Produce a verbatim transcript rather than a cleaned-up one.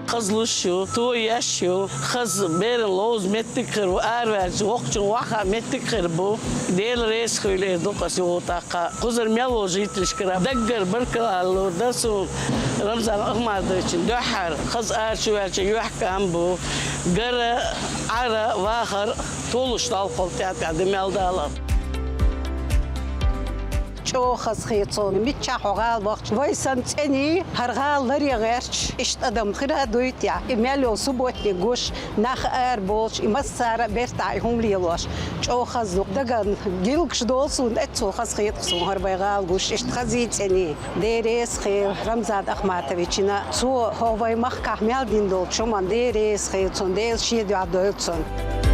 Хаза луш ю, тоеш ю, хаза беран ловза меттиг хир бу, араваьлча воккхачун ваха меттиг хир бу. Дела реза хуьлийла дукха сиута. Кхузара мел волча жительшкара даггара баркал лур да суна Рамзан Ахматовична дуьххьара. Хаза ара чу ваьлча юьхькӀам бу. Гара, Ӏара, вахар толуш долхул тӀе-тӀе ди мел дала. ЧӀогӀа хазахет сона, миччахьа хьо гӀала вахча. Вай санна цӀений, хӀара гӀала ларъе гӀерташ, иштта адам хир а дуй-те. И мел йолу субботник гуш, нах ара болуш, и массара а бертахь и хӀума лелош. ЧӀогӀа хаза ду. Дагна гилгаш долу суна, эццул хазахета суна хӀара вай гӀала гуш, иштта хазий цӀений. Дела реза хуьлийла Рамзан Ахматовична, цо хӀокху вай махкахь мел дина долчу хӀуманна Дела реза хуьлийла цунна, Дела шен дуьхьа дойла цунна.